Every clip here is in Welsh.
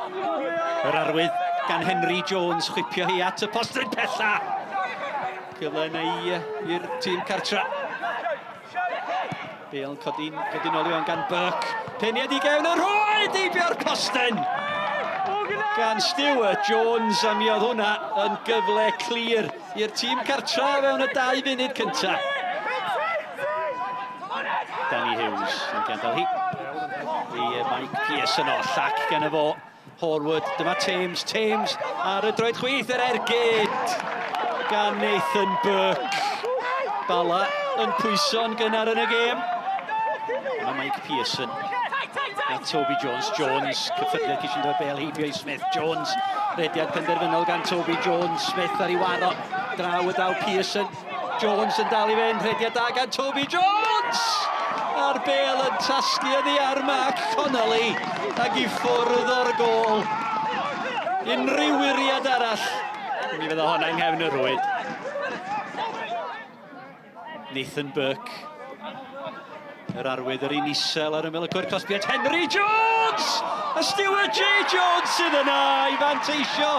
Yr arwydd gan Henry Jones, chwipio hi at y postyn pella. Cyfle yna i'r tîm cartra. Bale yn codi'n codi nôl i gan Burke. Peniad i gefn y rhwyd, heibio'r postyn! Gan Stuart Jones, a mi oedd hwnna yn gyfle clir i'r tîm cartra fewn y 2 funud cyntaf. Danny Hughes yn gadael hi i Mike Pearson o llac gan y fo. Horwood, dyma Thames, Thames ar y droed chwith, yr ergyd gan Nathan Burke. Bala yn pwyso'n gynnar yn y gêm. Dyma Mike Pearson a Toby Jones. Jones, cyffyrddiad ceisio dod bêl heibio i Smith. Jones, rediad penderfynol gan Toby Jones. Smith ar ei waro. Draw y daw Pearson. Jones yn dal i fynd, rhediad da gan Toby Jones! A'r bêl yn tasgu oddi ar Mark Connolly ac i ffwrdd o'r gôl. Unrhyw wyriad arall, mi fydda honna yng nghefn y rhwyd. Nathan Burke. Yr arwydd yr un isel ar ymyl y cwrt cosbi at Henry Jones! A Stuart J. Jones sydd yna i fanteisio.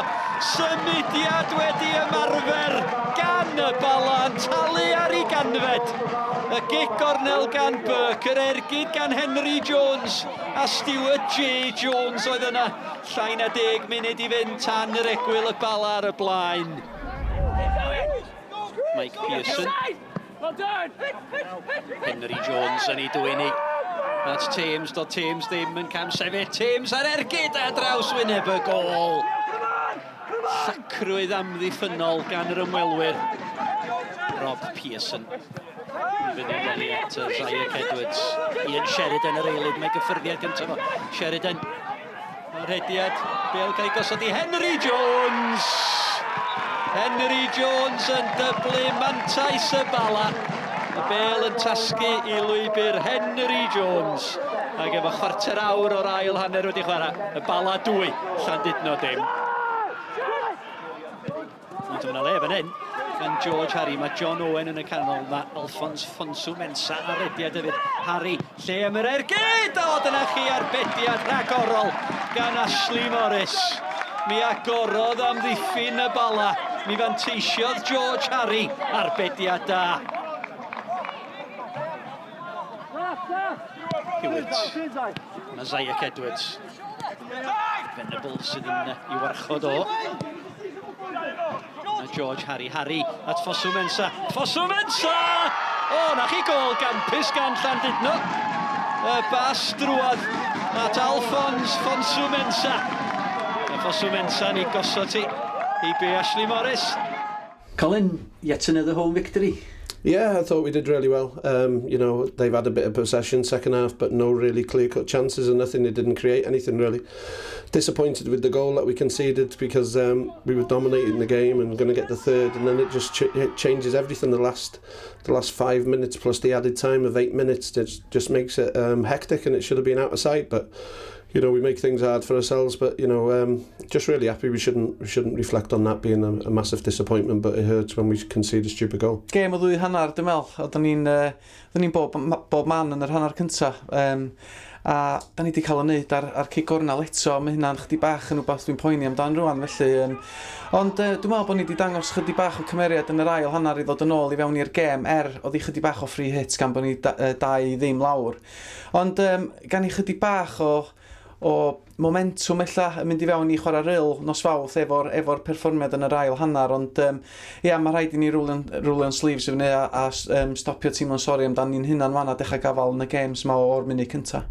Symudiad wedi ymarfer gan y Bala yn talu ar ei ganfed. Y gic gornel gan Burke, yr ergyd gan Henry Jones a Stuart J. Jones oedd yna. Llai na 10 munud i fynd tan yr egwyl, y Bala ar y blaen. Mike Pearson. Henry Jones yn ei dwyn hi. At Thames, doedd Thames ddim yn cam sefyll. Thames ar ergyd a draws wyneb y gôl. Llacrwydd amddiffynnol gan yr ymwelwyr. Rob Pearson. I fyny amdani at Zayek Edwards. Ian Sheridan yr eilydd, mae gyffyrddiad gyntaf o. Sheridan. Rhediad, bêl cael ei gosod i Henry Jones! Henry Jones yn dyblu mantais y Bala. Y bêl yn tasgu i lwybr Henry Jones. Ac efo chwarter awr o'r ail hanner wedi chwarae, y Bala 2, Llandudno dim. Ond yna le fan hyn gan George Harry. Mae John Owen yn y canol. Mae Alphonse Fonsu Mensa ar rediad hefyd. Harry, lle am yr ergyd! O, dyna chi arbediad rhagorol gan Ashley Morris. Mi agorodd amddiffyn y Bala. Mi fanteisiodd George Harry, arbediad da. Hewitt. Mae Zayek Edwards. Venables sydd yn i warchod o. Mae George Harry. Harry at Fosu Mensa. Fosu Mensa! O, na chi gôl gampus gan Llandudno. Y bas drwodd at Alphonse Fosu Mensa. A Fosu Mensa yn ei gosod hi i be Ashley Morris. Colin, yet another home victory. Yeah, I thought we did really well. They've had a bit of possession second half, but no really clear-cut chances and nothing. They didn't create anything really. Disappointed with the goal that we conceded because we were dominating the game and going to get the third, and then it just ch it changes everything. The last 5 minutes plus the added time of 8 minutes just makes it hectic, and it should have been out of sight. But we make things hard for ourselves. But just really happy. We shouldn't reflect on that being a massive disappointment, but it hurts when we concede a stupid goal. Gêm o ddwy hanner, dwi'n meddwl. Oedden ni'n bob man yn yr hanner cyntaf. A da ni wedi cael ei wneud ar cic gornel eto, mae hynna'n chydig bach yn rhywbeth dwi'n poeni amdan rwan, felly. Ond dwi'n meddwl bod ni wedi dangos chydig bach o cymeriad yn yr ail hanner i ddod yn ôl i fewn i'r gêm, er oedd hi chydig bach o free hit gan bod ni 2-0 lawr. Ond gan i chydig bach o momentum ella yn mynd i fewn i chwarae Rhyl nos Fawrth efo perfformiad yn yr ail hanner, ond ia, mae rhaid i ni rowlio'n sleeves i fyny a stopio teimlo'n sori amdan ni'n hunan fan a dechrau gafal yn y games ma o'r munud cyntaf.